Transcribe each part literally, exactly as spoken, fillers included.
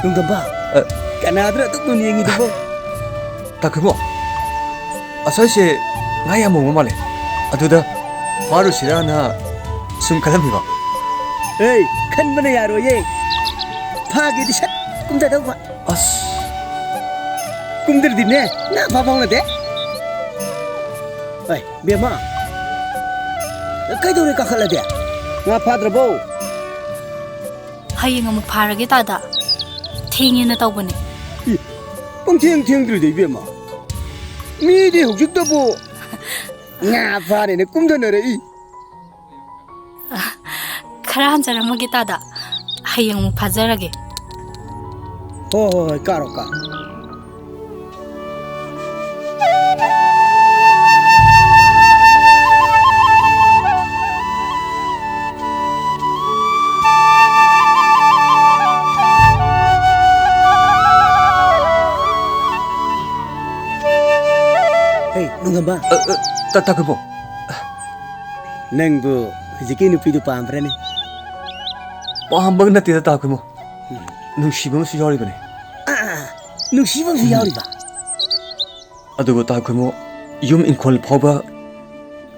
ꯅꯣꯡꯗꯝꯕ, ꯑ꯫ ꯀꯅꯥꯗꯨꯅ ꯑꯗꯨꯛ ꯃꯨꯟꯅ ꯌꯦꯡꯉꯤꯗꯨꯕꯣ? ꯇꯥ ꯈꯣꯏꯃꯣ, ꯑꯁꯣꯏꯁꯦ ꯉꯥ ꯌꯥꯝ ꯃꯣꯡꯕ ꯃꯥꯜꯂꯦ꯫ ꯑꯗꯨꯗ ꯐꯥꯔꯨꯁꯤꯔꯥꯅ ꯁꯨꯝ ꯈꯜꯂꯝꯃꯤꯕ꯫ ꯑꯦ, ꯈꯟꯕꯅ ꯌꯥꯔꯣꯏꯌꯦ꯫ ꯐꯥꯒꯦꯗꯤ ꯁꯠ ꯀꯨꯝꯊꯗꯧꯕ꯫ ꯑꯁ꯫ ꯀꯨꯝꯗ꯭ꯔꯗꯤꯅꯦ, ꯉꯥ ꯐꯥ ꯐꯥꯎꯅꯗꯦ꯫ ꯍꯣꯏ, ꯕꯦꯝꯃ, ꯀꯩꯗꯧꯔꯦ ꯀꯥꯈꯠꯂꯗꯤ? ꯉꯥ ꯐꯥꯗ꯭ꯔꯕꯣ? ꯍꯌꯦꯡ ꯑꯃꯨꯛ ꯐꯥꯔꯒꯦ ꯇꯥꯗ꯫ ꯊꯦꯡꯉꯦꯅ ꯇꯧꯕꯅꯦ꯫ ꯏ, ꯄꯪꯊꯦꯡ ꯊꯦꯡꯗ꯭ꯔꯤꯗ, ꯏꯕꯦꯝꯃ꯫ ꯃꯤꯗꯤ ꯍꯧꯖꯤꯛꯇꯕꯨ ꯉꯥ ꯐꯥꯔꯦꯅ ꯀꯨꯝꯊꯅꯔꯛꯏ꯫ ꯈꯔ ꯍꯟꯖꯔꯝꯃꯒꯦ ꯇꯥꯗ꯫ ꯍꯌꯦꯡ ꯑꯃꯨꯛ ꯐꯥꯖꯔꯒꯦ꯫ ꯍꯣꯏ, ꯍꯣꯏ, ꯍꯣꯏ, ꯀꯥꯔꯣ, ꯀꯥꯔꯣ꯫ ꯍꯦ, ꯅꯣꯡꯗꯝꯕ꯫ ꯑ, ꯑ, ꯇ-, ꯇꯥꯈꯣꯏꯕꯣ꯫ ꯅꯪꯕꯨ ꯍꯧꯖꯤꯛꯀꯤ ꯅꯨꯄꯤꯗꯨ ꯄꯥꯝꯕ꯭ꯔꯅꯦ? ꯄꯥꯝꯕ ꯅꯠꯇꯦꯗ, ꯇꯥꯈꯣꯏꯃꯣ꯫ ꯎꯝ꯫ ꯅꯨꯡꯁꯤꯕ ꯑꯃꯁꯨ ꯌꯥꯎꯔꯤꯕꯅꯦ꯫ ꯑꯥ, ꯅꯨꯡꯁꯤꯕ ꯑꯃꯁꯨ ꯎꯝ꯫ ꯌꯥꯎꯔꯤꯕ? ꯑꯗꯨꯕꯨ ꯇꯥꯈꯣꯏꯃꯣ, ꯌꯨꯝ ꯏꯪꯈꯣꯜ ꯐꯥꯎꯕ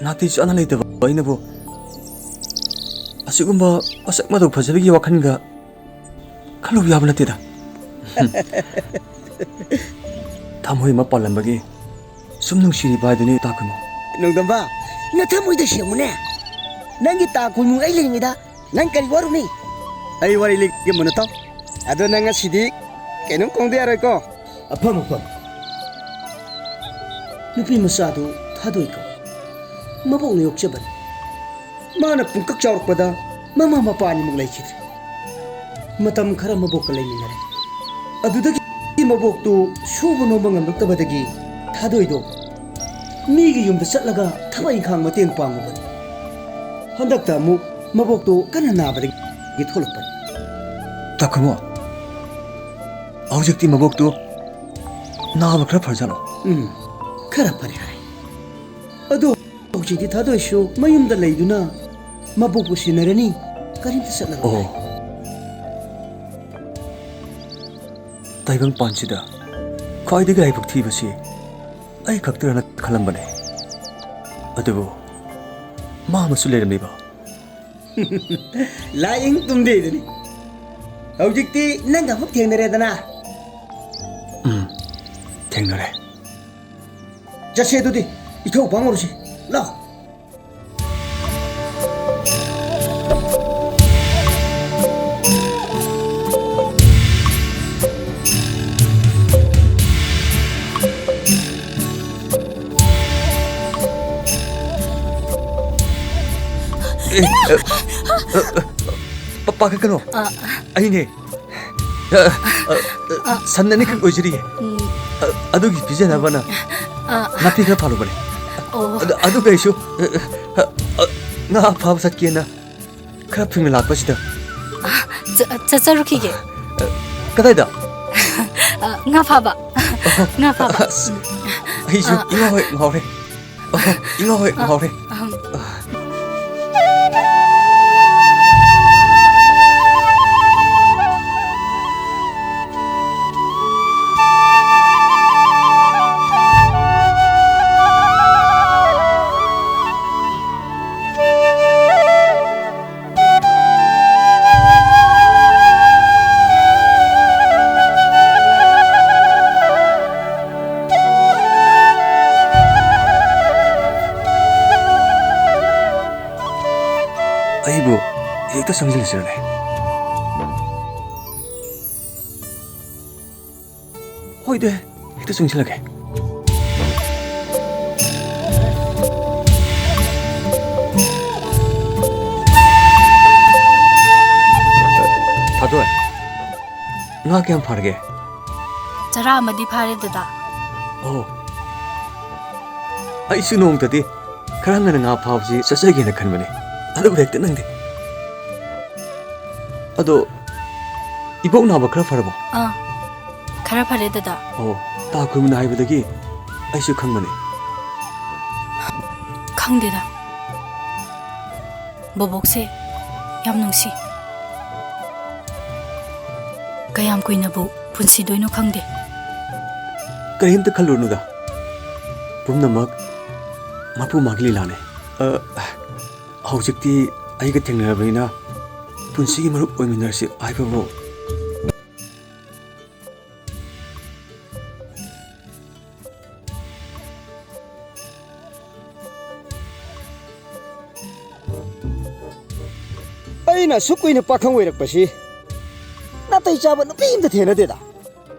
ꯅꯥꯇꯩ ꯆꯥꯅ ꯂꯩꯇꯕ ꯑꯩꯅꯕꯨ ꯑꯁꯤꯒꯨꯝꯕ ꯃꯁꯛ ꯃꯇꯧ ꯐꯖꯕꯒꯤ ꯋꯥꯈꯜꯒ ꯈꯜꯂꯨꯕ ꯌꯥꯕ ꯅꯠꯇꯦꯗ꯫ ꯊꯃꯣꯏ ꯑꯃ ꯄꯥꯜꯂꯝꯕꯒꯤ ꯁꯨꯝ ꯅꯨꯡꯁꯤꯔꯤꯕ ꯍꯥꯏꯗꯨꯅꯤ, ꯇꯥꯈꯣꯏꯃꯣ꯫ ꯅꯣꯡꯗꯝꯕ, ꯅꯊꯃꯣꯏꯗ ꯁꯦꯡꯉꯨꯅꯦ꯫ ꯅꯪꯒꯤ ꯇꯥꯈꯣꯏꯃꯨ ꯑꯩ ꯂꯩꯔꯤꯉꯩꯗ ꯅꯪ ꯀꯔꯤ ꯋꯥꯔꯨꯅꯤ? ꯑꯩ ꯋꯥꯔꯤ ꯂꯤꯒꯦ ꯃꯨꯟꯅ ꯇꯥꯎ꯫ ꯑꯗꯣ ꯅꯪ ꯉꯁꯤꯗꯤ ꯀꯩꯅꯣꯝ ꯀꯣꯡꯗ ꯌꯥꯔꯣꯏꯀꯣ? ꯑꯐꯝ ꯑꯐꯝ꯫ ꯅꯨꯄꯤ ꯃꯆꯥꯗꯨ ꯊꯥꯗꯣꯏꯀꯣ꯫ ꯃꯕꯣꯛꯅ ꯌꯣꯛꯆꯕꯅꯤ꯫ ꯃꯥꯅ ꯄꯨꯡꯀꯛ ꯆꯥꯎꯔꯛꯄꯗ ꯃꯃꯥ ꯃꯄꯥ ꯑꯅꯤꯃꯛ ꯂꯩꯈꯤꯗ꯭ꯔꯦ꯫ ꯃꯇꯝ ꯈꯔ ꯃꯕꯣꯛꯀ ꯂꯩꯃꯤꯟꯅꯔꯦ꯫ ꯑꯗꯨꯗꯒꯤ ꯃꯕꯣꯛꯇꯨ ꯁꯨꯕ ꯅꯣꯝꯕ ꯉꯝꯂꯛꯇꯕꯗꯒꯤ ꯊꯥꯗꯣꯏꯗꯣ ꯃꯤꯒꯤ ꯌꯨꯝꯗ ꯆꯠꯂꯒ ꯊꯕꯛ ꯏꯪꯈꯥꯡ ꯃꯇꯦꯡ ꯄꯥꯡꯉꯨꯕꯅꯤ꯫ ꯍꯟꯗꯛꯇ ꯑꯃꯨꯛ ꯃꯕꯣꯛꯇꯨ ꯀꯟꯅ ꯅꯥꯕꯗꯒꯤ ꯊꯣꯛꯂꯛꯄꯅꯤ꯫ ꯇꯥꯈꯣꯏꯃꯣ, ꯍꯧꯖꯤꯛꯇꯤ ꯃꯕꯣꯛꯇꯨ ꯅꯥꯕ ꯈꯔ ꯐꯔꯖꯥꯠꯂꯣ? ꯎꯝ, ꯈꯔ ꯐꯔꯦ ꯍꯥꯏ꯫ ꯑꯗꯣ ꯍꯧꯖꯤꯛꯇꯤ ꯊꯥꯗꯣꯏꯁꯨ ꯃꯌꯨꯝꯗ ꯂꯩꯗꯨꯅ ꯃꯕꯣꯛꯄꯨ ꯁꯦꯟꯅꯔꯅꯤ, ꯀꯔꯤꯝꯇ ꯆꯠꯂꯔꯣꯏ꯫ ꯑꯣ꯫ ꯇꯥꯏꯕꯪ ꯄꯥꯟꯁꯤꯗ ꯈ꯭ꯋꯥꯏꯗꯒꯤ ꯂꯥꯏꯕꯛ ꯊꯤꯕꯁꯤ ꯑꯩ ꯈꯛꯇꯔꯅ ꯈꯜꯂꯝꯕꯅꯦ꯫ ꯑꯗꯨꯕꯨ ꯃꯥ ꯑꯃꯁꯨ ꯂꯩꯔꯝꯂꯤꯕ꯫ ꯂꯥꯏꯌꯦꯡ ꯇꯨꯝꯗꯦꯗꯨꯅꯤ꯫ ꯍꯧꯖꯤꯛꯇꯤ ꯅꯪꯒ ꯑꯃꯨꯛ ꯊꯦꯡꯅꯔꯦꯗꯅ꯫ ꯎꯝ, ꯊꯦꯡꯅꯔꯦ꯫ ꯆꯠꯁꯦ ꯑꯗꯨꯗꯤ, ꯏꯊꯧ ꯄꯥꯡꯉꯨꯔꯁꯤ꯫ ꯂꯥꯎ꯫ ꯑꯦ, ꯑ, ꯑ, ꯑ, ꯄꯥꯈꯠꯀꯅꯣ꯫ ꯑ꯫ ꯑꯩꯅꯦ꯫ ꯑ, ꯑ, ꯑ, ꯁꯟ ꯑꯅꯤꯈꯛ ꯂꯣꯏꯖꯔꯤꯌꯦ꯫ ꯎꯝ꯫ ꯑ, ꯑꯗꯨꯒꯤ ꯄꯤꯖꯅꯕꯅ ꯑ꯫ ꯅꯥꯄꯤ ꯈꯔ ꯐꯥꯜꯂꯨꯕꯅꯦ꯫ ꯑꯣ꯫ ꯑꯗ-, ꯑꯗꯨꯒ ꯑꯩꯁꯨ, ꯑ, ꯑ, ꯑ, ꯉꯥ ꯐꯥꯕ ꯆꯠꯀꯦꯅ ꯈꯔ ꯊꯨꯅ ꯂꯥꯛꯄꯁꯤꯗ꯫ ꯑ, ꯆ-, ꯆꯠꯆꯔꯨꯈꯤꯒꯦ꯫ ꯑ, ꯀꯗꯥꯏꯗ? ꯑ, ꯉꯥ ꯐꯥꯕ꯫ ꯑꯣ, ꯉꯥ ꯐꯥꯕ꯫ ꯑꯁ, ꯑꯩꯁꯨ ꯑ꯫ ꯏꯃꯥ ꯍꯣꯏ ꯉꯥꯎꯔꯦ꯫ ꯑꯣ, ꯏꯃꯥ ꯍꯣꯏ, ꯑ, ꯉꯥꯎꯔꯦ꯫ ꯑꯍꯝ꯫ ꯑꯩꯕꯨ ꯍꯦꯛꯇ ꯆꯪꯁꯤꯜꯂꯁꯤꯔꯅꯦ? ꯍꯣꯏꯗꯦ, ꯍꯦꯛꯇ ꯆꯪꯁꯤꯜꯂꯒꯦ꯫ ꯊꯥꯗꯣꯏ, ꯉꯥ ꯀꯌꯥꯝ ꯐꯥꯔꯒꯦ? ꯆꯔꯥ ꯑꯃꯗꯤ ꯐꯥꯔꯦ, ꯗꯗꯥ꯫ ꯑꯣ, ꯑꯩꯁꯨ ꯅꯣꯡꯃꯇꯗꯤ ꯈꯔ ꯉꯟꯅ ꯉꯥ ꯐꯥꯕꯁꯤ ꯆꯠꯆꯒꯦꯅ ꯈꯟꯕꯅꯦ, ꯑꯗꯨꯕꯨ ꯍꯦꯛꯇ ꯅꯪꯗꯦ꯫ ꯑꯗꯣ, ꯏꯕꯣꯛ ꯅꯥꯕ ꯈꯔ ꯐꯔꯕꯣ? ꯑꯥ, ꯈꯔ ꯐꯔꯦ, ꯗꯗꯥ꯫ ꯑꯣ, ꯇꯥ ꯈꯣꯏꯃꯨꯅ ꯍꯥꯏꯕꯗꯒꯤ ꯑꯩꯁꯨ ꯈꯪꯕꯅꯦ꯫ ꯈꯪꯗꯦꯗ꯫ ꯕꯣꯕꯣꯛꯁꯦ ꯌꯥꯝ ꯅꯨꯡꯁꯤ꯫ ꯀꯌꯥꯝ ꯀꯨꯏꯅꯕꯨ ꯄꯨꯟꯁꯤꯗꯣꯏꯅꯣ ꯈꯪꯗꯦ꯫ ꯀꯔꯤꯝꯇ ꯈꯜꯂꯨꯔꯅꯨꯗ, ꯄꯨꯝꯅꯃꯛ ꯃꯄꯨ ꯃꯥꯒꯤ ꯂꯤꯂꯥꯅꯦ꯫ ꯑ, ꯍꯧꯖꯤꯛꯇꯤ ꯑꯩꯒ ꯊꯦꯡꯅꯔꯕꯅꯤꯅ ꯄꯨꯟꯁꯤꯒꯤ ꯃꯔꯨꯞ ꯑꯣꯏꯃꯤꯟꯅꯔꯁꯤ ꯍꯥꯏꯕꯕꯨ꯫ ꯑꯩꯅ ꯑꯁꯨꯛ ꯀꯨꯏꯅ ꯄꯥꯈꯪ ꯑꯣꯏꯔꯛꯄꯁꯤ ꯅꯥꯇꯩ ꯆꯥꯕ ꯅꯨꯄꯤ ꯑꯝꯇ ꯊꯦꯡꯅꯗꯦꯗ꯫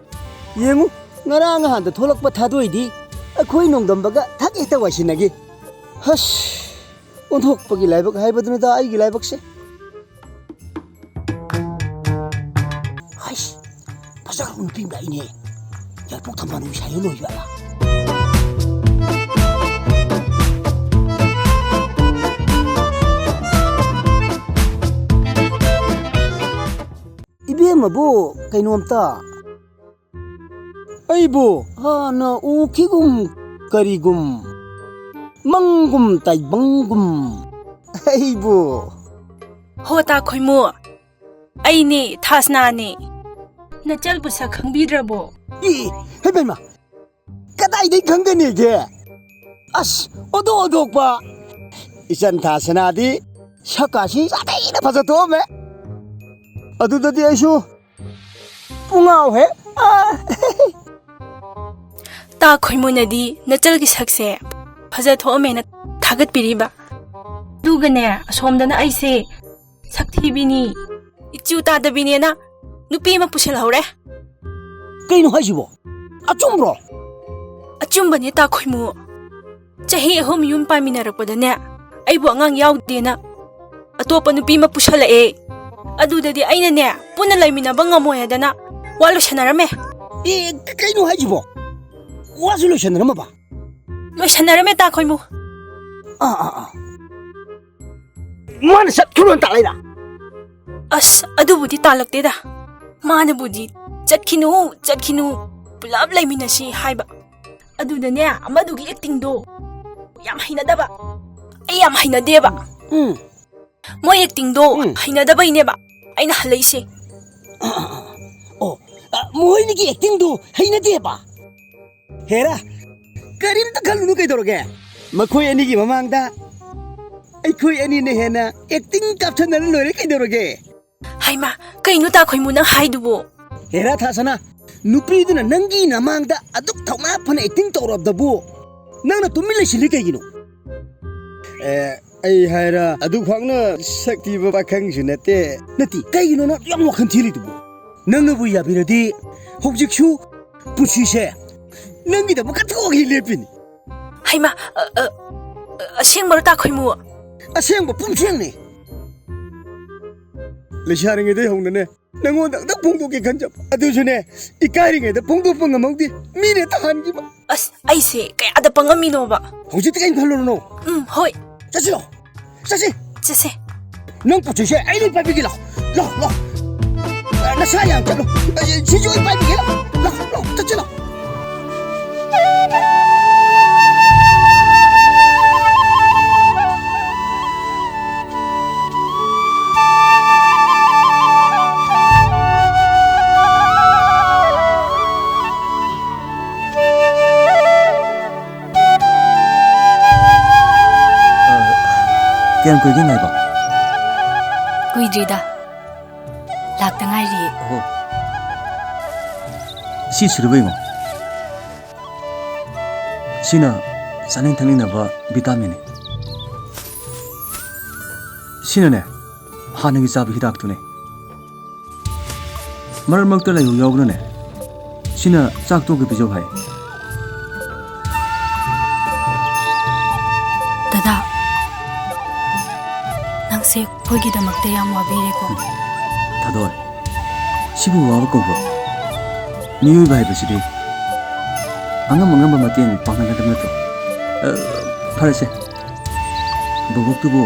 ꯌꯦꯡꯉꯨ, ꯉꯔꯥꯡ ꯅꯍꯥꯟꯗ ꯊꯣꯛꯂꯛꯄ ꯊꯥꯗꯣꯏꯗꯤ ꯑꯩꯈꯣꯏ ꯅꯣꯡꯗꯝꯕꯒ ꯊꯛ ꯍꯦꯛꯇ ꯋꯥꯏꯁꯤꯟꯅꯈꯤ꯫ ꯍꯁ, ꯑꯣꯟꯊꯣꯛꯄꯒꯤ ꯂꯥꯏꯕꯛ ꯍꯥꯏꯕꯗꯨꯅꯤꯗ ꯑꯩꯒꯤ ꯂꯥꯏꯕꯛꯁꯦ꯫ ꯍꯩꯁ, ꯐꯖꯈ꯭ꯔꯕ ꯅꯨꯄꯤ ꯑꯃ ꯂꯥꯛꯏꯅꯦ꯫ ꯌꯥꯏꯄꯣꯛ ꯊꯝꯕꯥꯜ ꯅꯨꯃꯤꯠ ꯁꯥꯏꯌꯨ ꯂꯣꯏꯕ꯫ ꯏꯕꯦꯝꯃꯕꯨ ꯀꯩꯅꯣꯝꯇ꯫ ꯑꯩꯕꯨ ꯍꯥꯟꯅ ꯎꯈꯤꯒꯨꯝ ꯀꯔꯤꯒꯨꯝ, ꯃꯪꯒꯨꯝ ꯇꯥꯏꯕꯪꯒꯨꯝ꯫ ꯑꯩꯕꯨ꯫ ꯍꯣ ꯇꯥ ꯈꯣꯏꯃꯨ, ꯑꯩꯅꯦ ꯊꯥꯁꯅꯥꯅꯦ꯫ ꯅꯆꯜꯕꯨ ꯁꯛ ꯈꯪꯕꯤꯗ꯭ꯔꯕꯣ? ꯏ, ꯍꯩꯃꯥ, ꯀꯗꯥꯏꯗꯩ ꯈꯪꯒꯅꯤꯒꯦ? ꯑꯁ, ꯑꯣꯟꯊꯣꯛ ꯑꯣꯟꯊꯣꯛꯄ꯫ ꯏꯆꯟ ꯊꯥꯁꯅꯥꯗꯤ ꯁꯛꯀꯥꯁꯤ ꯌꯥꯝ ꯊꯤꯅ ꯐꯖꯊꯣꯛꯑꯝꯃꯦ꯫ ꯑꯗꯨꯗꯗꯤ ꯑꯩꯁꯨ ꯄꯨꯡꯉꯥꯎꯍꯦ꯫ ꯑꯥ꯫ ꯇꯥ ꯈꯣꯏꯃꯨꯅꯗꯤ ꯅꯆꯜꯒꯤ ꯁꯛꯁꯦ ꯐꯖ ꯊꯣꯛꯑꯝꯃꯦꯅ ꯊꯥꯒꯠꯄꯤꯔꯤꯕ꯫ ꯑꯗꯨꯒꯅꯦ, ꯑꯁꯣꯝꯗꯅ ꯑꯩꯁꯦ ꯁꯛ ꯊꯤꯕꯤꯅꯤ, ꯏꯆꯨ ꯇꯥꯗꯕꯤꯅꯦꯅ ꯅꯨꯄꯤ ꯑꯃ ꯄꯨꯁꯤꯜꯍꯧꯔꯦ꯫ ꯀꯩꯅꯣ ꯍꯥꯏꯁꯤꯕꯣ? ꯑꯆꯨꯝꯕ꯭ꯔꯣ? ꯑꯆꯨꯝꯕꯅꯦ ꯇꯥ ꯈꯣꯏꯃꯨ꯫ ꯆꯍꯤ ꯑꯍꯨꯝ ꯌꯨꯝ ꯄꯥꯟꯃꯤꯟꯅꯔꯛꯄꯗꯅꯦ, ꯑꯩꯕꯨ ꯑꯉꯥꯡ ꯌꯥꯎꯗꯦꯅ ꯑꯇꯣꯞꯄ ꯅꯨꯄꯤ ꯑꯃ ꯄꯨꯁꯜꯂꯛꯑꯦ꯫ ꯑꯗꯨꯗꯗꯤ ꯑꯩꯅꯅꯦ, ꯄꯨꯟꯅ ꯂꯩꯃꯤꯟꯅꯕ ꯉꯝꯃꯣꯏ ꯍꯥꯏꯗꯅ ꯋꯥ ꯂꯣꯏꯁꯟꯅꯔꯝꯃꯦ꯫ ꯑꯦ, ꯀꯩꯅꯣ ꯍꯥꯏꯁꯤꯕꯣ? ꯋꯥꯁꯨ ꯂꯣꯏꯁꯟꯅꯔꯝꯃꯕ? ꯂꯣꯏꯁꯟꯅꯔꯝꯃꯦ ꯇꯥ ꯈꯣꯏꯃꯨ꯫ ꯑꯥ, ꯑꯥ, ꯑꯥ꯫ ꯃꯥꯅ ꯆꯠꯈꯤꯅꯨꯅ ꯇꯥꯛꯂꯛꯏꯔꯥ? ꯑꯁ, ꯑꯗꯨꯕꯨꯗꯤ ꯇꯥꯜꯂꯛꯇꯦꯗ꯫ ꯃꯥꯅꯕꯨꯗꯤ "ꯆꯠꯈꯤꯅꯨ, ꯆꯠꯈꯤꯅꯨ, ꯄꯨꯂꯞ ꯂꯩꯃꯤꯟꯅꯁꯤ" ꯍꯥꯏꯕ꯫ ꯑꯗꯨꯗꯅꯦ, ꯑꯃꯗꯨꯒꯤ ꯑꯦꯛꯇꯤꯡꯗꯣ ꯌꯥꯝ ꯍꯩꯅꯗꯕ꯫ ꯑꯩ ꯌꯥꯝ ꯍꯩꯅꯗꯦꯕ꯫ ꯎꯝ꯫ ꯃꯣꯏ ꯑꯦꯛꯇꯤꯡꯗꯣ ꯎꯝ꯫ ꯍꯩꯅꯗꯕꯩꯅꯦꯕ ꯑꯩꯅ ꯍꯜꯂꯛꯏꯁꯦ꯫ ꯑꯣ, ꯑ, ꯃꯈꯣꯏꯅꯤꯒꯤ ꯑꯦꯛꯇꯤꯡꯗꯨ ꯍꯩꯅꯗꯦꯕ꯫ ꯍꯦꯔꯥ, ꯀꯔꯤꯝꯇ ꯈꯜꯂꯨꯅꯨ ꯀꯩꯗꯧꯔꯒꯦ? ꯃꯈꯣꯏ ꯑꯅꯤꯒꯤ ꯃꯃꯥꯡꯗ ꯑꯩꯈꯣꯏ ꯑꯅꯤꯅ ꯍꯦꯟꯅ ꯑꯦꯛꯇꯤꯡ ꯀꯥꯞꯁꯟꯅꯔ ꯂꯣꯏꯔꯦ ꯀꯩꯗꯧꯔꯒꯦ? ꯍꯩꯃꯥ, ꯀꯩꯅꯣ ꯇꯥ ꯈꯣꯏꯃꯨ ꯅꯪ ꯍꯥꯏꯗꯨꯕꯣ? ꯍꯦꯔꯥ ꯊꯥꯁꯅꯥ, ꯅꯨꯄꯤꯗꯨꯅ ꯅꯪꯒꯤ ꯅꯃꯥꯡꯗ ꯑꯗꯨꯛ ꯊꯧꯅꯥ ꯐꯅ ꯑꯦꯛꯇꯤꯡ ꯇꯧꯔꯕꯗꯕꯨ ꯅꯪꯅ ꯇꯨꯃꯤꯟ ꯂꯩꯁꯤꯜꯂꯤ ꯀꯩꯒꯤꯅꯣ? ꯑꯦ, ꯑꯩ ꯍꯥꯏꯔ ꯑꯗꯨ ꯈ꯭ꯋꯥꯡꯅ ꯁꯛ ꯊꯤꯕ ꯄꯥꯈꯪꯁꯨ ꯅꯠꯇꯦ꯫ ꯅꯠꯇꯦ, ꯀꯩꯒꯤꯅꯣ ꯅꯪ ꯌꯥꯝ ꯋꯥꯈꯜ ꯊꯤꯔꯤꯗꯨꯕꯨ? ꯅꯪꯅꯕꯨ ꯌꯥꯕꯤꯔꯗꯤ ꯍꯧꯖꯤꯛꯁꯨ ꯄꯨꯟꯁꯤꯁꯦ ꯅꯪꯒꯤꯗꯃꯛ ꯀꯠꯊꯣꯛꯑꯒ ꯂꯦꯞꯄꯤꯅꯤ꯫ ꯍꯩꯃꯥ, ꯑ, ꯑ, ꯑ, ꯑꯁꯦꯡꯕꯔꯣ ꯇꯥ ꯈꯣꯏꯃꯨ? ꯑꯁꯦꯡꯕ ꯄꯨꯝꯁꯦꯡꯅꯤ꯫ ꯂꯩꯁꯥꯔꯤꯉꯩꯗꯩ ꯍꯧꯅꯅꯦ ꯅꯪꯉꯣꯟꯗ ꯑꯝꯇ ꯐꯣꯡꯗꯣꯛꯀꯦ ꯈꯟꯖꯕ꯫ ꯑꯗꯨꯁꯨꯅꯦ, ꯏꯀꯥꯏꯔꯤꯉꯩꯗ ꯐꯣꯡꯗꯣꯛꯄ ꯉꯝꯍꯧꯗꯦ꯫ ꯃꯤꯅ ꯍꯦꯛꯇ ꯍꯥꯟꯈꯤꯕ꯫ ꯑꯁ, ꯑꯩꯁꯦ ꯀꯌꯥꯗ ꯄꯪꯉꯝꯃꯤꯅꯣꯕ? ꯍꯧꯖꯤꯛꯇꯤ ꯀꯩꯝ ꯈꯜꯂꯨꯔꯅꯨ꯫ ꯎꯝ, ꯍꯣꯏ꯫ ꯆꯠꯁꯤꯔꯣ? ꯆꯠꯁꯤ꯫ ꯆꯠꯁꯦ꯫ ꯅꯪ ꯄꯣꯠ ꯆꯩꯁꯦ ꯑꯩ ꯂꯣꯏ ꯄꯥꯏꯕꯤꯒꯦ, ꯂꯥꯎ꯫ ꯂꯥꯎ, ꯂꯥꯎ꯫ ꯅꯁꯥ ꯌꯥꯝ ꯆꯠꯂꯨ꯫ ꯑꯩ, ꯁꯤꯁꯨ ꯑꯩ ꯄꯥꯏꯕꯤꯒꯦ, ꯂꯥꯎ꯫ ꯂꯥꯎ, ꯂꯥꯎ, ꯆꯠꯁꯤ ꯂꯥꯎ꯫ ꯑ, ꯀꯌꯥꯝ ꯀꯨꯏꯒꯦ ꯉꯥꯏꯕ? ꯀꯨꯏꯗ꯭ꯔꯤꯗ꯫ ꯂꯥꯛꯇ ꯉꯥꯏꯔꯤꯌꯦ꯫ ꯑꯣꯍꯣ꯫ ꯁꯤ ꯁꯤꯔꯕ ꯌꯦꯡꯉꯣ꯫ ꯁꯤꯅ ꯆꯥꯅꯤꯡ ꯊꯛꯅꯤꯡꯅꯕ ꯚꯤꯇꯥꯃꯤꯟꯅꯤ꯫ ꯁꯤꯅꯅꯦ, ꯍꯥꯟꯅꯒꯤ ꯆꯥꯕ ꯍꯤꯗꯥꯛꯇꯨꯅꯦ꯫ ꯃꯔꯛ ꯃꯔꯛꯇ ꯂꯥꯏꯍꯧ ꯌꯥꯎꯕꯅꯅꯦ, ꯁꯤꯅ ꯆꯥꯛ ꯇꯣꯛꯑꯒ ꯄꯤꯖꯧ ꯍꯥꯏ꯫ ꯗꯗꯥ, ꯅꯪꯁꯦ ꯑꯩꯈꯣꯏꯒꯤꯗꯃꯛꯇ ꯌꯥꯝ ꯋꯥꯕꯤꯔꯦꯀꯣ꯫ ꯊꯥꯗꯣꯏ, ꯁꯤꯕꯨ ꯋꯥꯕ ꯀꯧꯕ꯭ꯔꯣ? ꯃꯤꯑꯣꯏꯕ ꯍꯥꯏꯕꯁꯤꯗꯤ ꯑꯉꯝ ꯑꯉꯝꯕ ꯃꯇꯦꯡ ꯄꯥꯡꯅꯒꯗꯕ ꯅꯠꯇ꯭ꯔꯣ? ꯑ, ꯐꯔꯦꯁꯦ, ꯕꯣꯕꯣꯛꯇꯨꯕꯨ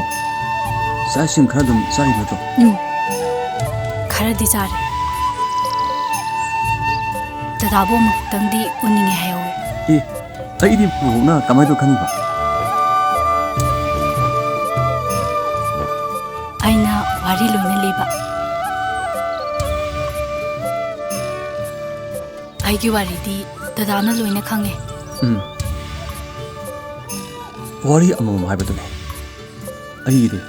ꯆꯥꯛ ꯏꯁꯤꯡ ꯈꯔ ꯑꯗꯨꯝ ꯆꯥꯔꯤꯕ ꯅꯠꯇ꯭ꯔꯣ? ꯎꯝ, ꯈꯔꯗꯤ ꯆꯥꯔꯦ꯫ ꯗꯗꯥꯕꯨ ꯑꯃꯨꯛꯇꯪꯗꯤ ꯎꯅꯤꯡꯉꯦ ꯍꯥꯏꯍꯧꯋꯦ꯫ ꯑꯦ, ꯑꯩꯗꯤ ꯕꯣꯕꯣꯛꯅ ꯀꯃꯥꯏꯅ ꯇꯧ ꯈꯪꯉꯤꯕ? ꯑꯩꯅ ꯋꯥꯔꯤ ꯂꯣꯏꯅ ꯂꯤꯕ꯫ ꯑꯩꯒꯤ ꯋꯥꯔꯤꯗꯤ ꯗꯗꯥꯅ ꯂꯣꯏꯅ ꯈꯪꯉꯦ꯫ ꯎꯝ꯫ ꯋꯥꯔꯤ ꯑꯃꯃꯝ ꯍꯥꯏꯕꯗꯨꯅꯦ꯫ ꯑꯩꯒꯤꯗꯤ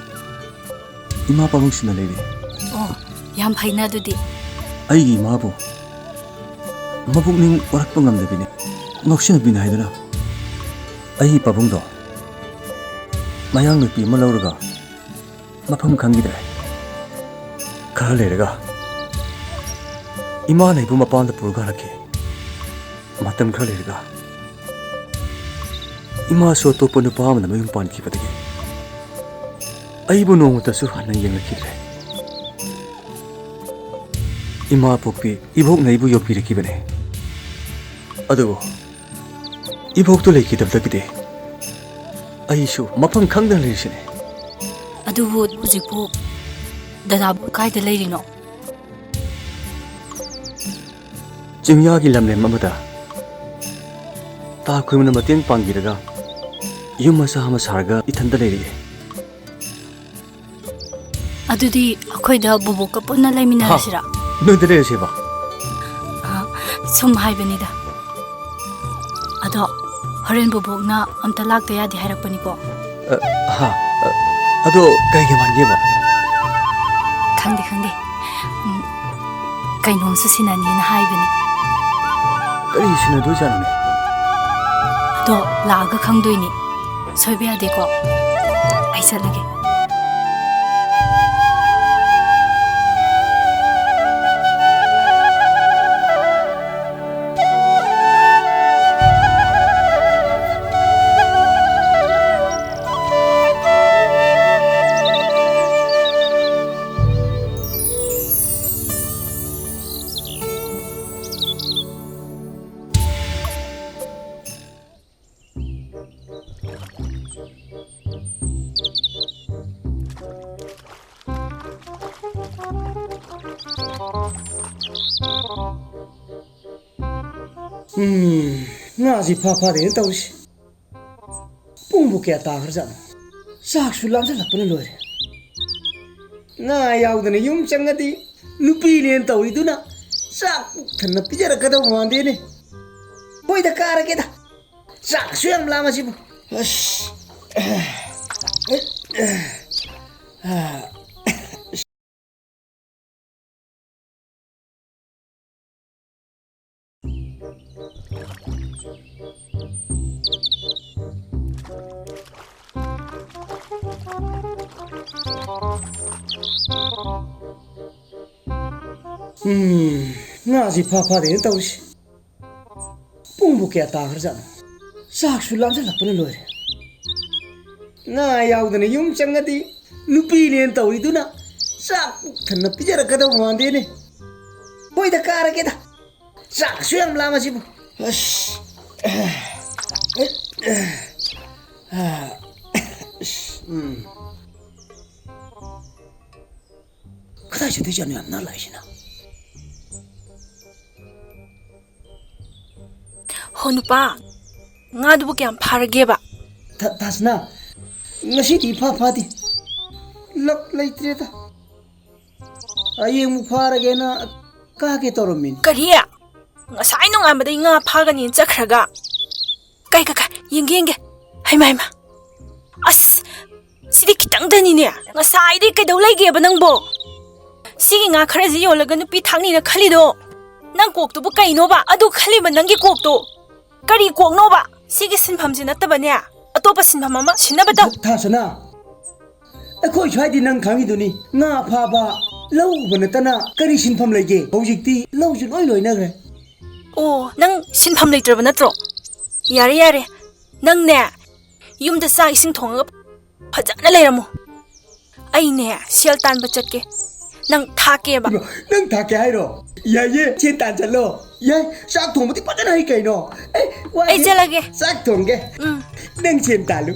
ꯏꯃꯥ ꯄꯥꯕꯨꯡꯁꯤꯅ ꯂꯩꯔꯤ꯫ ꯑꯣ, ꯌꯥꯝ ꯐꯩꯅ ꯑꯗꯨꯗꯤ꯫ ꯑꯩꯒꯤ ꯏꯃꯥꯕꯨ ꯃꯄꯨꯛꯅꯤꯡ ꯑꯣꯔꯛꯄ ꯉꯝꯗꯕꯤꯅꯤ, ꯉꯥꯎꯁꯤꯟꯅꯕꯤꯅꯤ ꯍꯥꯏꯗꯨꯅ ꯑꯩꯒꯤ ꯄꯥꯕꯨꯡꯗꯣ ꯃꯌꯥꯡ ꯅꯨꯄꯤ ꯑꯃ ꯂꯧꯔꯒ ꯃꯐꯝ ꯈꯪꯈꯤꯗ꯭ꯔꯦ꯫ ꯈꯔ ꯂꯩꯔꯒ ꯏꯃꯥ ꯂꯩꯕꯨ ꯃꯄꯥꯟꯗ ꯄꯨꯔꯒ ꯍꯜꯂꯛꯈꯤ꯫ ꯃꯇꯝ ꯈꯔ ꯂꯩꯔꯒ ꯏꯃꯥꯁꯨ ꯑꯇꯣꯞꯄ ꯅꯨꯄꯥ ꯑꯃꯗ ꯃꯌꯨꯝ ꯄꯥꯟꯈꯤꯕꯗꯒꯤ ꯑꯩꯕꯨ ꯅꯣꯡꯃꯇꯁꯨ ꯍꯟꯅ ꯌꯦꯡꯂꯛꯈꯤꯗ꯭ꯔꯦ꯫ ꯏꯃꯥ ꯄꯣꯛꯄꯤ ꯏꯕꯣꯛꯅ ꯑꯩꯕꯨ ꯌꯣꯛꯄꯤꯔꯛꯈꯤꯕꯅꯦ꯫ ꯑꯗꯨꯕꯨ ꯏꯕꯣꯛꯇꯨ ꯂꯩꯈꯤꯗꯕꯗꯒꯤꯗꯤ ꯑꯩꯁꯨ ꯃꯐꯝ ꯈꯪꯗꯅ ꯂꯩꯔꯤꯁꯤꯅꯦ꯫ ꯑꯗꯨꯕꯨ ꯍꯧꯖꯤꯛꯄꯨ ꯗꯗꯥꯕꯨ ꯀꯥꯏꯗ ꯂꯩꯔꯤꯅꯣ? ꯆꯤꯡꯌꯥꯒꯤ ꯂꯝꯂꯦꯝ ꯑꯃꯗ ꯇꯥ ꯈꯣꯏꯃꯨꯅ ꯃꯇꯦꯡ ꯄꯥꯡꯕꯤꯔꯒ ꯌꯨꯝ ꯃꯆꯥ ꯑꯃ ꯁꯥꯔꯒ ꯏꯊꯟꯗ ꯂꯩꯔꯤꯌꯦ꯫ ꯑꯗꯨꯗꯤ ꯑꯩꯈꯣꯏꯗ ꯕꯣꯕꯣꯛꯀ ꯄꯨꯟꯅ ꯂꯩꯃꯤꯟꯅꯔꯁꯤꯔꯥ? ꯍꯥ? ꯅꯣꯏꯗ ꯂꯩꯔꯁꯦꯕ? ꯑ, ꯁꯨꯝ ꯍꯥꯏꯕꯅꯤꯗ꯫ ꯑꯗꯣ ꯍꯣꯔꯦꯟ ꯕꯣꯕꯣꯛꯅ ꯑꯝꯇ ꯂꯥꯛꯇ ꯌꯥꯗꯦ ꯍꯥꯏꯔꯛꯄꯅꯤꯀꯣ꯫ ꯑ, ꯍꯥ? ꯑ, ꯑꯗꯣ ꯀꯩꯒꯤ ꯃꯥꯟꯒꯦꯕ? ꯈꯪꯗꯦ, ꯈꯪꯗꯦ꯫ ꯎꯝ, ꯀꯩꯅꯣꯝꯁꯨ ꯁꯤꯟꯅꯅꯤꯅ ꯍꯥꯏꯕꯅꯤ꯫ ꯀꯔꯤ ꯁꯤꯟꯅꯗꯣꯏꯖꯥꯠꯅꯣꯅꯦ? ꯑꯗꯣ ꯂꯥꯛꯑꯒ ꯈꯪꯗꯣꯏꯅꯤ꯫ ꯁꯣꯏꯕ ꯌꯥꯗꯦꯀꯣ꯫ ꯑꯩ ꯆꯠꯂꯒꯦ꯫ ꯎꯝ, ꯉꯥꯁꯤ ꯐꯥ ꯐꯥꯗꯦꯅ ꯇꯧꯔꯤꯁꯤ꯫ ꯄꯨꯡꯕꯨ ꯀꯌꯥ ꯇꯥꯈ꯭ꯔꯖꯥꯠꯅꯣ? ꯆꯥꯛꯁꯨ ꯂꯥꯝꯁꯤꯜꯂꯛꯄꯅ ꯂꯣꯏꯔꯦ꯫ ꯉꯥ ꯌꯥꯎꯗꯅ ꯌꯨꯝ ꯆꯪꯉꯗꯤ ꯅꯨꯄꯤꯅꯦꯅ ꯇꯧꯔꯤꯗꯨꯅ ꯆꯥꯛ ꯄꯨꯛ ꯊꯟꯅ ꯄꯤꯖꯔꯛꯀꯗꯧꯕ ꯃꯥꯟꯗꯦꯅꯦ꯫ ꯍꯣꯏꯗ, ꯀꯥꯔꯒꯦꯗ꯫ ꯆꯥꯛꯁꯨ ꯌꯥꯝ ꯂꯥꯝꯃꯁꯤꯕꯨ꯫ ꯑꯁ꯫ ꯎꯝ, ꯉꯥꯁꯤ ꯐꯥ ꯐꯥꯗꯦꯅ ꯇꯧꯔꯤꯁꯤ꯫ ꯄꯨꯡꯕꯨ ꯀꯌꯥ ꯇꯥꯈ꯭ꯔꯖꯥꯠꯅꯣ? ꯆꯥꯛꯁꯨ ꯂꯥꯝꯁꯤꯜꯂꯛꯄꯅ ꯂꯣꯏꯔꯦ꯫ ꯉꯥ ꯌꯥꯎꯗꯅ ꯌꯨꯝ ꯆꯪꯉꯗꯤ ꯅꯨꯄꯤꯅꯦꯅ ꯇꯧꯔꯤꯗꯨꯅ ꯆꯥꯛ ꯄꯨꯛ ꯊꯟꯅ ꯄꯤꯖꯔꯛꯀꯗꯧꯕ ꯃꯥꯟꯗꯦꯅꯦ꯫ ꯍꯣꯏꯗ, ꯀꯥꯔꯒꯦꯗ꯫ ꯆꯥꯛꯁꯨ ꯌꯥꯝ ꯂꯥꯝꯃꯁꯤꯕꯨ꯫ ꯑꯁ꯫ ꯎꯝ꯫ ꯀꯗꯥꯏ ꯆꯠꯇꯣꯏꯖꯥꯠꯅꯣ ꯌꯥꯝ ꯅꯥꯜꯂꯛꯏꯁꯤꯅ? ꯍꯣ ꯅꯨꯄꯥ, ꯉꯥꯗꯨꯕꯨ ꯀꯌꯥꯝ ꯐꯥꯔꯒꯦꯕ? ꯊ-, ꯊꯥꯁꯅꯥ, ꯉꯁꯤꯗꯤ ꯏꯐꯥ ꯐꯥꯗꯦ꯫ ꯂꯛ ꯂꯩꯇ꯭ꯔꯦꯗ꯫ ꯍꯌꯦꯡꯃꯨꯛ ꯐꯥꯔꯒꯦꯅ ꯀꯥꯒꯦ ꯇꯧꯔꯝꯃꯤꯅꯤ꯫ ꯀꯔꯤ? ꯉꯁꯥꯏ ꯅꯣꯡꯉꯥꯟꯕꯗꯩ ꯉꯥ ꯐꯥꯒꯅꯤꯅ ꯆꯠꯈ꯭ꯔꯒ? ꯀꯩ, ꯀꯩ, ꯀꯩ, ꯌꯦꯡꯒꯦ, ꯌꯦꯡꯒꯦ꯫ ꯍꯩꯃꯥ, ꯍꯩꯃꯥ꯫ ꯑꯁ, ꯁꯤꯗꯤ ꯈꯤꯇꯪꯗꯅꯤꯅꯦ꯫ ꯉꯁꯥꯏꯗꯩ ꯀꯩꯗꯧ ꯂꯩꯒꯦꯕ ꯅꯪꯕꯣ? ꯁꯤꯒꯤ ꯉꯥ ꯈꯔꯁꯤ ꯌꯣꯜꯂꯒ ꯅꯨꯄꯤ ꯊꯥꯛꯅꯤꯅ ꯈꯜꯂꯤꯗꯣ? ꯅꯪ ꯀꯣꯛꯇꯨꯕꯨ ꯀꯩꯅꯣꯕ? ꯑꯗꯨ ꯈꯜꯂꯤꯕ ꯅꯪꯒꯤ ꯀꯣꯛꯇꯣ ꯀꯔꯤ ꯀꯣꯛꯅꯣꯕ? ꯁꯤꯒꯤ ꯁꯤꯟꯐꯝꯁꯤ ꯅꯠꯇꯕꯅꯦ, ꯑꯇꯣꯞꯄ ꯁꯤꯟꯐꯝ ꯑꯃ ꯁꯤꯟꯅꯕ ꯇꯧ꯫ ꯊ-, ꯊꯥꯁꯅꯥ, ꯑꯩꯈꯣꯏ ꯁ꯭ꯋꯥꯏꯗꯤ ꯅꯪ ꯈꯪꯉꯤꯗꯨꯅꯤ, ꯉꯥ ꯐꯥꯕ, ꯂꯧ ꯎꯕ ꯅꯠꯇꯅ ꯀꯔꯤ ꯁꯤꯟꯐꯝ ꯂꯩꯒꯦ? ꯍꯧꯖꯤꯛꯇꯤ ꯂꯧꯁꯨ ꯂꯣꯏ ꯂꯣꯏꯅꯈ꯭ꯔꯦ꯫ ꯑꯣ, ꯅꯪ ꯁꯤꯟꯐꯝ ꯂꯩꯇ꯭ꯔꯕ ꯅꯠꯇ꯭ꯔꯣ? ꯌꯥꯔꯦ, ꯌꯥꯔꯦ, ꯅꯪꯅꯦ ꯌꯨꯝꯗ ꯆꯥꯛ ꯏꯁꯤꯡ ꯊꯣꯡꯉꯒ ꯐꯖꯅ ꯂꯩꯔꯝꯃꯣ꯫ ꯑꯩꯅꯦ ꯁꯦꯜ ꯇꯥꯟꯕ ꯆꯠꯀꯦ, ꯅꯪ ꯊꯥꯛꯀꯦꯕ꯫ ꯏꯃꯥ, ꯅꯪ ꯊꯥꯛꯀꯦ ꯍꯥꯏꯔꯣ? ꯌꯥꯏꯌꯦ, ꯁꯦꯟ ꯇꯥꯟ ꯆꯠꯂꯣ꯫ ꯌꯥꯏ, ꯆꯥꯛ ꯊꯣꯡꯕꯗꯤ ꯐꯖꯅ ꯍꯩ ꯀꯩꯅꯣ꯫ ꯑꯦ, ꯋꯥꯗꯤ ꯑꯩ ꯆꯠꯂꯒꯦ꯫ ꯆꯥꯛ ꯊꯣꯡꯒꯦ꯫ ꯎꯝ꯫ ꯅꯪ ꯁꯦꯟ ꯇꯥꯜꯂꯨ꯫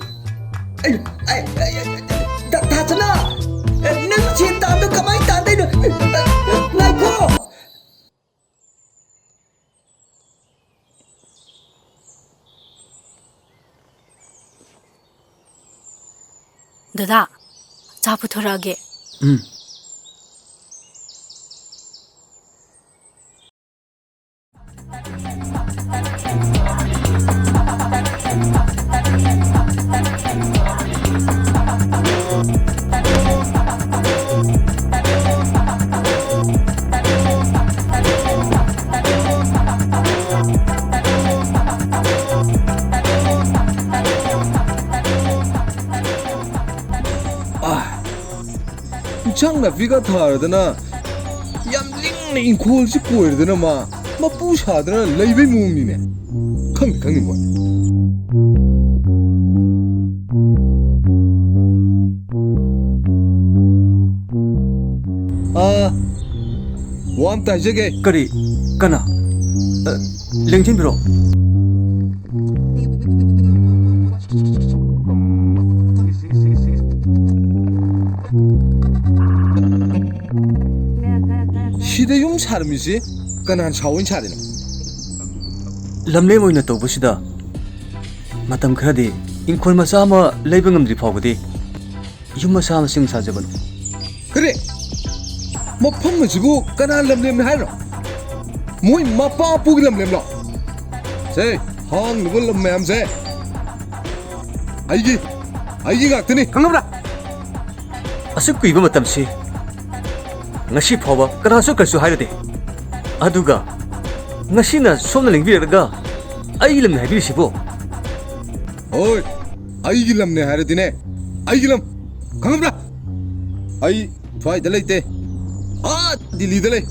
ꯑꯩ, ꯑꯩ, ꯑꯩ, ꯑꯩ, ꯊ-, ꯊꯥꯁꯅꯥ! ꯑꯦ, ꯅꯪ ꯁꯦꯟ ꯇꯥꯟꯕꯗꯣ ꯀꯃꯥꯏ ꯇꯥꯟꯗꯣꯏꯅꯣ? ꯉꯥꯏꯈꯣ! ꯗꯗꯥ, ꯆꯥ ꯄꯨꯊꯣꯔꯛꯑꯒꯦ꯫ ꯎꯝ꯫ ꯏꯟꯁꯥꯡ ꯅꯥꯄꯤꯒ ꯊꯥꯔꯗꯅ, ꯌꯥꯝ ꯂꯤꯡꯅ ꯏꯪꯈꯣꯜꯁꯤ ꯀꯣꯏꯔꯗꯅ ꯃꯥ ꯃꯄꯨ ꯁꯥꯗꯅ ꯂꯩꯕꯩ ꯃꯑꯣꯡꯅꯤꯅꯦ꯫ ꯈꯪꯗꯤ ꯈꯪꯅꯤꯡꯕ꯫ ꯑꯥ, ꯋꯥ ꯑꯝꯇ ꯍꯥꯏꯖꯒꯦ꯫ ꯀꯔꯤ? ꯀꯅꯥ? ꯑ, ꯂꯦꯡꯁꯤꯟꯕꯤꯔꯣ꯫ ꯁꯤꯗ ꯌꯨꯝ ꯁꯥꯔꯝꯃꯤꯁꯤ ꯀꯅꯥꯅ ꯁꯥ ꯑꯣꯏꯅ ꯁꯥꯔꯤꯅꯣ? ꯂꯝꯂꯦꯟ ꯑꯣꯏꯅ ꯇꯧꯕꯁꯤꯗ ꯃꯇꯝ ꯈꯔꯗꯤ ꯏꯪꯈꯣꯜ ꯃꯆꯥ ꯑꯃ ꯂꯩꯕ ꯉꯝꯗ꯭ꯔꯤ ꯐꯥꯎꯕꯗꯤ ꯌꯨꯝ ꯃꯆꯥ ꯃꯁꯤꯡ ꯁꯥꯖꯕꯅꯤ꯫ ꯀꯔꯤ? ꯃꯐꯝ ꯑꯁꯤꯕꯨ ꯀꯅꯥ ꯂꯝꯂꯦꯟꯅꯤ ꯍꯥꯏꯔꯣ? ꯃꯣꯏ ꯃꯄꯥ ꯄꯨꯒꯤ ꯂꯝꯂꯦꯟꯂꯣ? ꯁꯦ, ꯍꯥꯡꯂꯤꯕ ꯂꯝ ꯃꯌꯥꯝꯁꯦ ꯑꯩꯒꯤ, ꯑꯩꯒꯤ ꯉꯥꯛꯇꯅꯤ꯫ ꯈꯪꯉꯕ꯭ꯔꯥ? ꯑꯁꯨꯛ ꯀꯨꯏꯕ ꯃꯇꯝꯁꯤ ꯉꯁꯤ ꯐꯥꯎꯕ ꯀꯅꯥꯁꯨ ꯀꯔꯤꯁꯨ ꯍꯥꯏꯔꯨꯗꯦ꯫ ꯑꯗꯨꯒ ꯉꯁꯤꯅ ꯁꯣꯝꯅ ꯂꯦꯡꯕꯤꯔꯛꯂꯒ ꯑꯩꯒꯤ ꯂꯝꯅꯤ ꯍꯥꯏꯕꯤꯔꯤꯁꯤꯕꯨ? ꯍꯣꯏ, ꯑꯩꯒꯤ ꯂꯝꯅꯦ ꯍꯥꯏꯔꯗꯤꯅꯦ, ꯑꯩꯒꯤ ꯂꯝ꯫ ꯈꯪꯉꯕ꯭ꯔꯥ? ꯑꯩ ꯁ꯭ꯋꯥꯏꯗ ꯂꯩꯇꯦ, ꯑꯥ ꯗꯤꯜꯂꯤꯗ ꯂꯩ꯫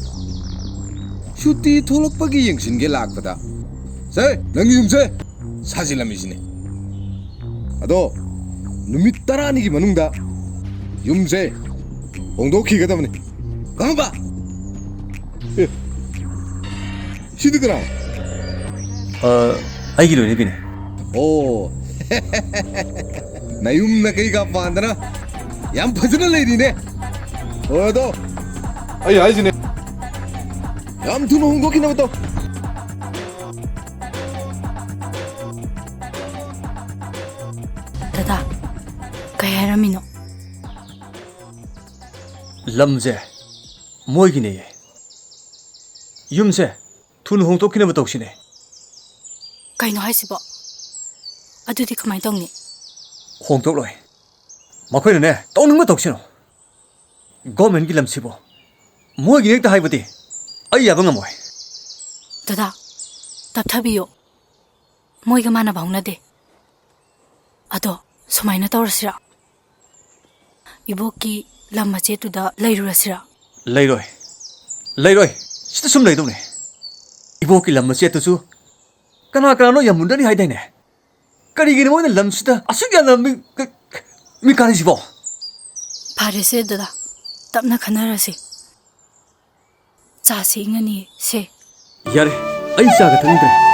ꯁꯨꯇꯤ ꯊꯣꯛꯂꯛꯄꯒꯤ ꯌꯦꯡꯁꯤꯟꯒꯦ ꯂꯥꯛꯄꯗ, ꯁꯦ, ꯅꯪꯒꯤ ꯌꯨꯝꯁꯦ ꯁꯥꯖꯤꯜꯂꯝꯃꯤꯁꯤꯅꯦ꯫ ꯑꯗꯣ ꯅꯨꯃꯤꯠ ꯇꯔꯥꯅꯤꯒꯤ ꯃꯅꯨꯡꯗ ꯌꯨꯝꯁꯦ ꯍꯣꯡꯗꯣꯛꯈꯤꯒꯗꯕꯅꯤ꯫ ꯈꯪꯉꯕ? ꯑꯦ, ꯁꯤꯗꯤ ꯀꯅꯥ? ꯑ, ꯑꯩꯒꯤ ꯂꯣꯏꯅꯕꯤꯅꯦ꯫ ꯑꯣ꯫ ꯅꯌꯨꯝ ꯅꯀꯩꯒ ꯄꯥꯟꯗꯅ ꯌꯥꯝ ꯐꯖꯅ ꯂꯩꯔꯤꯅꯦ꯫ ꯍꯣꯏ, ꯑꯗꯣ ꯑꯩ ꯍꯥꯏꯁꯤꯅꯦ, ꯌꯥꯝ ꯊꯨꯅ ꯍꯣꯡꯗꯣꯛꯈꯤꯅꯕ ꯇꯧ꯫ ꯗꯗꯥ, ꯀꯩ ꯍꯥꯏꯔꯝꯃꯤꯅꯣ? ꯂꯝꯁꯦ ꯃꯣꯏꯒꯤꯅꯦꯌꯦ꯫ ꯌꯨꯝꯁꯦ ꯊꯨꯅ ꯍꯣꯡꯗꯣꯛꯈꯤꯅꯕ ꯇꯧꯁꯤꯅꯦ꯫ ꯀꯩꯅꯣ ꯍꯥꯏꯁꯤꯕꯣ? ꯑꯗꯨꯗꯤ ꯀꯃꯥꯏꯅ ꯇꯧꯅꯤ? ꯍꯣꯡꯗꯣꯛꯂꯣꯏ꯫ ꯃꯈꯣꯏꯅꯅꯦ, ꯇꯧꯅꯤꯡꯕ ꯇꯧꯁꯤꯅꯣ꯫ ꯒꯣꯔꯃꯦꯟꯒꯤ ꯂꯝꯁꯤꯕꯨ ꯃꯣꯏꯒꯤ ꯍꯦꯛꯇ ꯍꯥꯏꯕꯗꯤ ꯑꯩ ꯌꯥꯕ ꯉꯝꯃꯣꯏ꯫ ꯗꯗꯥ, ꯇꯞꯊꯕꯤꯌꯣ꯫ ꯃꯣꯏꯒ ꯃꯥꯟꯅꯕ ꯍꯧꯅꯗꯦ꯫ ꯑꯗꯣ ꯁꯨꯃꯥꯏꯅ ꯇꯧꯔꯁꯤꯔꯥ? ꯏꯕꯣꯛꯀꯤ ꯂꯝ ꯃꯆꯦꯠꯇꯨꯗ ꯂꯩꯔꯨꯔꯁꯤꯔꯥ? ꯂꯩꯔꯣꯏ꯫ ꯂꯩꯔꯣꯏ꯫ ꯁꯤꯗ ꯁꯨꯝ ꯂꯩꯗꯧꯅꯦ꯫ ꯏꯕꯣꯛꯀꯤ ꯂꯝ ꯃꯆꯦꯠꯇꯨꯁꯨ ꯀꯅꯥ ꯀꯅꯥꯅꯣ ꯌꯥꯝꯃꯨꯟꯗꯅꯤ ꯍꯥꯏꯗꯥꯏꯅꯦ? ꯀꯔꯤꯒꯤꯅꯣ ꯃꯣꯏꯅ ꯂꯝꯁꯤꯗ ꯑꯁꯨꯛ ꯌꯥꯝꯅ ꯃꯤ, ꯃꯤ ꯀꯥꯔꯤꯁꯤꯕꯣ? ꯐꯔꯦꯁꯦ ꯗꯗꯥ, ꯇꯞꯅ ꯈꯟꯅꯔꯁꯤ꯫ ꯆꯥꯁꯤ ꯏꯪꯉꯅꯤ ꯁꯦ꯫ ꯌꯥꯔꯦ, ꯑꯩ ꯆꯥꯒ ꯊꯛꯅꯤꯡꯗ꯭ꯔꯦ꯫